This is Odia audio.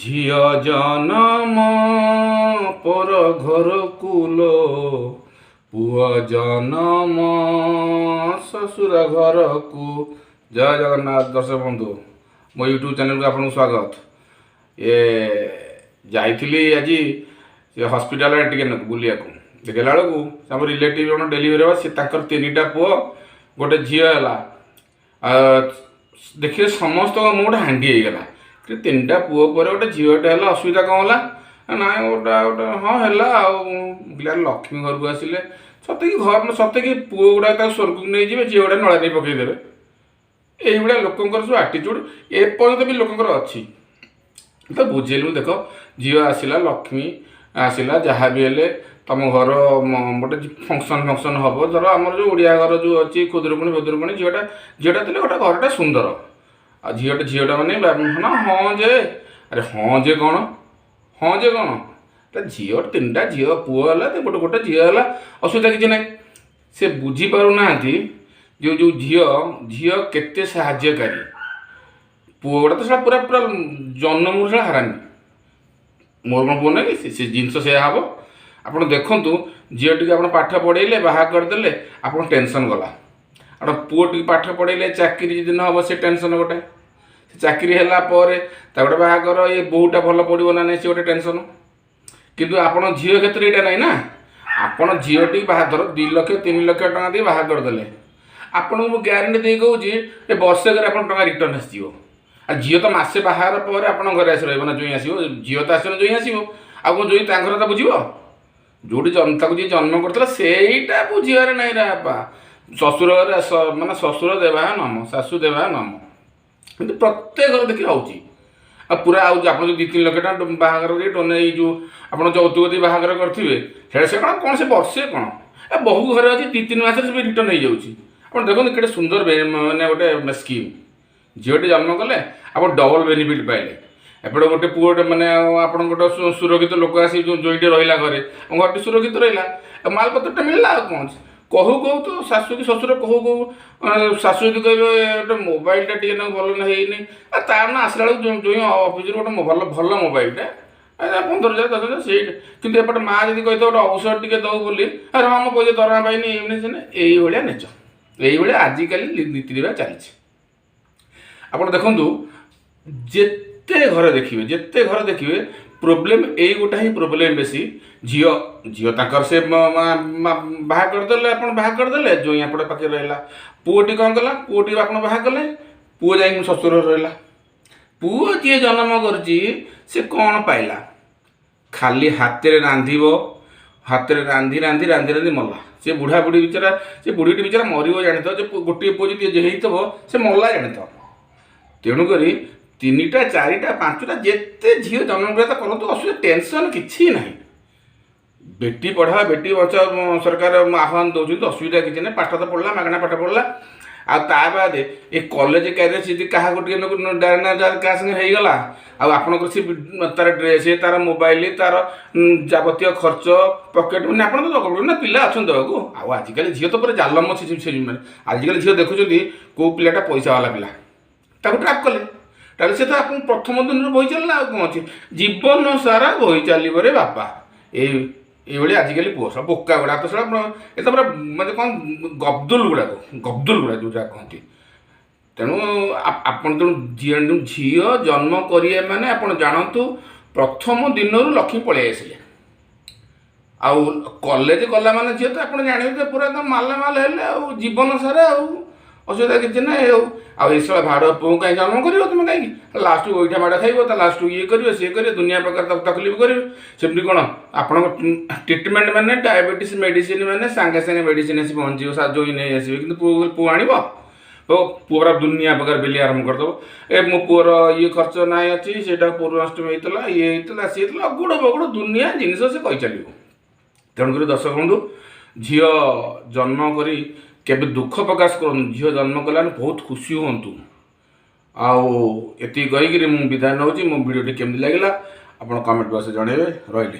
ଝିଅ ଜନମ ପର ଘରକୁ ଲୋ, ପୁଅ ଜନମ ଶ୍ୱଶୁର ଘରକୁ। ଜୟ ଜଗନ୍ନାଥ ଦର୍ଶକ ବନ୍ଧୁ, ମୋ ୟୁଟ୍ୟୁବ୍ ଚ୍ୟାନେଲକୁ ଆପଣଙ୍କୁ ସ୍ୱାଗତ। ଏ ଯାଇଥିଲି ଆଜି ସେ ହସ୍ପିଟାଲରେ ଟିକେ ବୁଲିବାକୁ। ଦେଖିଲା ବେଳକୁ ଆମ ରିଲେଟିଭ୍ ଜଣ ଡେଲିଭରି ହେବ, ସେ ତାଙ୍କର ତିନିଟା ପୁଅ, ଗୋଟେ ଝିଅ ହେଲା। ଆଉ ଦେଖିଲେ ସମସ୍ତଙ୍କ ମୁହଁ ଗୋଟେ ହାଣ୍ଡି ହେଇଗଲା କି ତିନିଟା ପୁଅ ପରେ ଗୋଟେ ଝିଅଟେ ହେଲା, ଅସୁବିଧା କ'ଣ ହେଲା? ନାଇଁ, ଗୋଟେ ଗୋଟେ ହଁ ହେଲା। ଆଉ ମୁଁ କହିଲି, ଆରେ ଲକ୍ଷ୍ମୀ ଘରକୁ ଆସିଲେ ସତେ କି ଘର, ସତେ କି ପୁଅ ଗୁଡ଼ାକ ତାକୁ ସ୍ୱର୍ଗକୁ ନେଇଯିବେ, ଝିଅ ଗୁଡ଼ା ନଳା ନେଇ ପକେଇଦେବେ। ଏଇଭଳିଆ ଲୋକଙ୍କର ସବୁ ଆଟିଚ୍ୟୁଡ଼ ଏପର୍ଯ୍ୟନ୍ତ ବି ଲୋକଙ୍କର ଅଛି। ତ ବୁଝେଇଲୁ, ଦେଖ, ଝିଅ ଆସିଲା, ଲକ୍ଷ୍ମୀ ଆସିଲା, ଯାହା ବି ହେଲେ ତମ ଘର ଗୋଟେ ଫଙ୍କସନ୍ ଫଙ୍କସନ୍ ହେବ। ଧର ଆମର ଯେଉଁ ଓଡ଼ିଆ ଘର ଯେଉଁ ଅଛି, ଖୁଦୁରୁକୁଣୀ ଫୁଦୁରୁକୁଣୀ, ଝିଅଟା ଥିଲେ ଗୋଟେ ଘରଟା ସୁନ୍ଦର। ଆଉ ଝିଅଟା ମାନେ ନା ହଁ ଯେ, ଆରେ ହଁ ଯେ କ'ଣ, ହଁ ଯେ କ'ଣ? ତା ଝିଅ, ତିନିଟା ଝିଅ ପୁଅ ହେଲା ତ ଗୋଟେ ଗୋଟେ ଝିଅ ହେଲା, ଅସୁବିଧା କିଛି ନାହିଁ। ସେ ବୁଝିପାରୁନାହାନ୍ତି ଯେଉଁ ଯେଉଁ ଝିଅ କେତେ ସାହାଯ୍ୟକାରୀ। ପୁଅ ଗୁଡ଼ା ତ ସେଟା ପୁରା ପୁରା ଜନ୍ମରୁ ସେଟା ହାରାମି। ମୋର କ'ଣ ପୁଅ ନାହିଁ କି? ସେ ଜିନିଷ ସେୟା ହେବ। ଆପଣ ଦେଖନ୍ତୁ, ଝିଅଟିକୁ ଆପଣ ପାଠ ପଢ଼େଇଲେ, ବାହା କରିଦେଲେ, ଆପଣ ଟେନସନ୍ ଗଲା। ଆପଣ ପୁଅ ଟିକେ ପାଠ ପଢ଼େଇଲେ, ଚାକିରି ଯଦି ନ ହେବ, ସେ ଟେନସନ୍ ଗୋଟେ। ସେ ଚାକିରି ହେଲା ପରେ ତା ଗୋଟେ ବାହାଘର, ଏ ବୋହୂଟା ଭଲ ପଡ଼ିବ ନା ନାହିଁ, ସେ ଗୋଟେ ଟେନସନ୍। କିନ୍ତୁ ଆପଣ ଝିଅ କ୍ଷେତ୍ରରେ ଏଇଟା ନାହିଁ ନା। ଆପଣ ଝିଅଟି ବାହାଘର 2 ଲକ୍ଷ 3 ଲକ୍ଷ ଟଙ୍କା ଦେଇ ବାହା କରିଦେଲେ, ଆପଣଙ୍କୁ ମୁଁ ଗ୍ୟାରେଣ୍ଟି ଦେଇ କହୁଛି, ଏ ବର୍ଷକରେ ଆପଣ ଟଙ୍କା ରିଟର୍ନ ଆସିଯିବ। ଆଉ ଝିଅ ତ ମାସେ ବାହାଘର ପରେ ଆପଣଙ୍କ ଘରେ ଆସି ରହିବ ନା, ଜୋଇଁ ଆସିବ। ଝିଅ ତ ଆସିବ ନା, ଜୋଇଁ ଆସିବ। ଆଉ କ'ଣ ଜୋଇଁ ତାଙ୍କ ଘର ତ ବୁଝିବ? ଯେଉଁଠି ତାକୁ ଯିଏ ଜନ୍ମ କରିଥିଲା, ସେଇଟା ବୁଝିବାରେ ନାହିଁ ରେ ବାପା। ଶ୍ୱଶୁର ଘରେ ମାନେ ଶ୍ୱଶୁର ଦେବା ନମ, ଶାଶୁ ଦେବା ନମ। କିନ୍ତୁ ପ୍ରତ୍ୟେକ ଘର ଦେଖି ହେଉଛି। ଆଉ ପୁରା ଆଉ ଆପଣ ଯେଉଁ 2-3 ଲକ୍ଷ ଟଙ୍କା ବାହାଘର ଦେଇ ଏଇ ଯେଉଁ ଆପଣ ଯୌତୁକ ଦେଇ ବାହାଘର କରିଥିବେ, ସେଇଟା ସେ କ'ଣ କ'ଣ ସେ ବର୍ଷେ କ'ଣ, ଏ ବହୁ ଘରେ ଅଛି, 2-3 ମାସରେ ସେ ବି ରିଟର୍ନ ହେଇଯାଉଛି। ଆପଣ ଦେଖନ୍ତୁ କେତେ ସୁନ୍ଦର ମାନେ ଗୋଟେ ସ୍କିମ୍। ଝିଅଟି ଜନ୍ମ କଲେ ଆପଣ ଡବଲ୍ ବେନିଫିଟ୍ ପାଇଲେ। ଏପଟେ ଗୋଟେ ପୁଅଟେ ମାନେ ଆପଣଙ୍କ ଗୋଟେ ସୁରକ୍ଷିତ ଲୋକ ଆସି ଯେଉଁ ଜୋଇଁଟେ ରହିଲା ଘରେ, ଆମ ଘରଟି ସୁରକ୍ଷିତ ରହିଲା ଆଉ ମାଲପତ୍ରଟା ମିଳିଲା। ଆଉ କ'ଣ ଅଛି? କହୁ କହୁ ତ ଶାଶୁ କି ଶ୍ୱଶୁର କହୁ କହୁ, ଶାଶୁ ଯଦି କହିବେ ଗୋଟେ ମୋବାଇଲଟା ଟିକେ ନାକୁ ଭଲ ହେଇନି, ଆଉ ତାର ନା ଆସିଲା ବେଳକୁ ଜୋଇଁ ଅଫିସରୁ ଗୋଟେ ଭଲ ଭଲ ମୋବାଇଲଟା 15,000 10,000 ସେଇଟା। କିନ୍ତୁ ଏପଟେ ମା ଯଦି କହିଥିବ ଗୋଟେ ଔଷଧ ଟିକେ ଦଉ ବୋଲି, ଆରେ ହଁ, ମୋ ପଇସା ଦରମା ପାଇନି, ଏମିତି ସେମିତି, ଏଇଭଳିଆ ନେଚ, ଏଇଭଳିଆ ଆଜିକାଲି ନୀତି ଚାଲିଛି। ଆପଣ ଦେଖନ୍ତୁ, ଯେତେ ଘରେ ଦେଖିବେ, ଯେତେ ଘରେ ଦେଖିବେ, ପ୍ରୋବ୍ଲେମ୍ ଏଇ ଗୋଟା ହିଁ ପ୍ରୋବ୍ଲେମ୍ ବେଶୀ। ଝିଅ ତାଙ୍କର ସେ ବାହା କରିଦେଲେ, ଆପଣ ବାହା କରିଦେଲେ, ଜୋଇଁ ଆପଣ ପାଖରେ ରହିଲା। ପୁଅଟି କ'ଣ କଲା? ପୁଅଟି ଆପଣ ବାହା କଲେ, ପୁଅ ଯାଇକି ଶ୍ୱଶୁର ରହିଲା। ପୁଅ ଯିଏ ଜନ୍ମ କରିଛି, ସେ କ'ଣ ପାଇଲା? ଖାଲି ହାତରେ ରାନ୍ଧିବ, ହାତରେ ରାନ୍ଧି ରାନ୍ଧି ରାନ୍ଧି ରାନ୍ଧି ମଲା ସେ ବୁଢ଼ା ବୁଢ଼ୀ ବିଚାରା। ସେ ବୁଢ଼ୀଟି ବିଚାରା ମରିବ ଜାଣିଥିବ ଯେ ଗୋଟିଏ ପୁଅ ଯଦି ହେଇଥିବ, ସେ ମଲା ଜାଣିଥିବ। ତେଣୁକରି ତିନିଟା, ଚାରିଟା, ପାଞ୍ଚଟା, ଯେତେ ଝିଅ ଜନ୍ମ କରିବା ତ କରନ୍ତୁ, ଅସୁବିଧା ଟେନସନ୍ କିଛି ନାହିଁ। ବେଟି ପଢ଼ାଅ ବେଟି ବଞ୍ଚାଅ ସରକାର ଆହ୍ୱାନ ଦେଉଛନ୍ତି, ଅସୁବିଧା କିଛି ନାହିଁ। ପାଠ ତ ପଢ଼ିଲା, ମାଗଣା ପାଠ ପଢ଼ିଲା। ଆଉ ତା ବାଦେ ଏ କଲେଜ କ୍ୟାରିୟର ଯଦି କାହାକୁ ଟିକେ ନା କାହା ସାଙ୍ଗେ ହେଇଗଲା, ଆଉ ଆପଣଙ୍କର ସେ ତାର ଡ୍ରେସ୍, ତାର ମୋବାଇଲ, ତାର ଯାବତୀୟ ଖର୍ଚ୍ଚ, ପକେଟ୍ ମନି ଆପଣ ତ ଦେବାକୁ ନା, ପିଲା ଅଛନ୍ତି ଦେବାକୁ। ଆଉ ଆଜିକାଲି ଝିଅ ତ ପୁରା ଜାଲମ ଅଛି। ସେ ମାନେ ଆଜିକାଲି ଝିଅ ଦେଖୁଛନ୍ତି କେଉଁ ପିଲାଟା ପଇସା ବାଲା ପିଲା, ତାକୁ ଟ୍ରାପ୍ କଲେ, ତାହେଲେ ସେ ତ ଆପଣ ପ୍ରଥମ ଦିନରୁ ବହି ଚାଲିଲା। ଆଉ କ'ଣ ଅଛି? ଜୀବନ ସାରା ବହି ଚାଲିବ ରେ ବାପା। ଏଇଭଳି ଆଜିକାଲି ପୁଅ ସବୁ ବୋକା ଗୁଡ଼ା ତ ସେଟା ଏ ତ ପୁରା ମାନେ କ'ଣ ଗବଦୁଲ ଗୁଡ଼ାକ, ଗବଦୁଲ ଗୁଡ଼ା ଯେଉଁଟା କହନ୍ତି। ତେଣୁ ଆପଣ ତେଣୁ ଝିଅ ଜନ୍ମ କରିବେ ମାନେ ଆପଣ ଜାଣନ୍ତୁ, ପ୍ରଥମ ଦିନରୁ ଲକ୍ଷ୍ମୀ ପଳେଇ ଆସିଲେ। ଆଉ କଲେଜ ଗଲା ମାନେ ଝିଅ ତ ଆପଣ ଜାଣିବେ ଯେ ପୁରା ତ ମାଲା ମାଲ ହେଲେ ଆଉ ଜୀବନ ସାରା ଆଉ ଅସୁବିଧା କିଛି ନାହିଁ। ଆଉ ଏ ଶଳା ଭାଡ଼ ପୁଅ କାହିଁ ଜନ୍ମ କରିବ ତୁମେ? କାହିଁକି ଲାଷ୍ଟକୁ ଗୋଇଠା ମାଡ଼ ଖାଇବ, ତା ଲାଷ୍ଟକୁ ଇଏ କରିବ, ସିଏ କରିବ, ଦୁନିଆ ପ୍ରକାର ତାକୁ ତକଲିଫ କରିବେ। ସେମିତି କ'ଣ ଆପଣଙ୍କ ଟ୍ରିଟମେଣ୍ଟ ମାନେ ଡାଇବେଟିସ୍ ମେଡ଼ିସିନ ମାନେ ସାଙ୍ଗେ ସାଙ୍ଗେ ମେଡ଼ିସିନ ଆସି ପହଞ୍ଚିବ, ଜୋଇଁ ନେଇ ଆସିବେ। କିନ୍ତୁ ପୁଅ ଆଣିବ, ଓ ପୁଅ ପୁରା ଦୁନିଆ ପ୍ରକାର ବିଲି ଆରମ୍ଭ କରିଦେବ। ଏ ମୋ ପୁଅର ଇଏ ଖର୍ଚ୍ଚ ନାହିଁ ଅଛି, ସେଇଟା ପୂର୍ଣ୍ଣାଷ୍ଟମୀ ହେଇଥିଲା, ଇଏ ହେଇଥିଲା, ସିଏ ହେଇଥିଲା, ଅଗୁଡ଼ ବଗୁଡ଼ ଦୁନିଆ ଜିନିଷ ସେ କହିଚାଲିବ। ତେଣୁକରି ଦର୍ଶକ ବନ୍ଧୁ, ଝିଅ ଜନ୍ମ କରି କେବେ ଦୁଃଖ ପ୍ରକାଶ କରନ୍ତୁ, ଝିଅ ଜନ୍ମ କଲେ ଆମେ ବହୁତ ଖୁସି ହୁଅନ୍ତୁ। ଆଉ ଏତିକି କହିକିରି ମୁଁ ବିଦାୟ ନେଉଛି। ମୋ ଭିଡ଼ିଓଟି କେମିତି ଲାଗିଲା, ଆପଣ କମେଣ୍ଟ ବକ୍ସରେ ଜଣାଇବେ। ରହିଲି।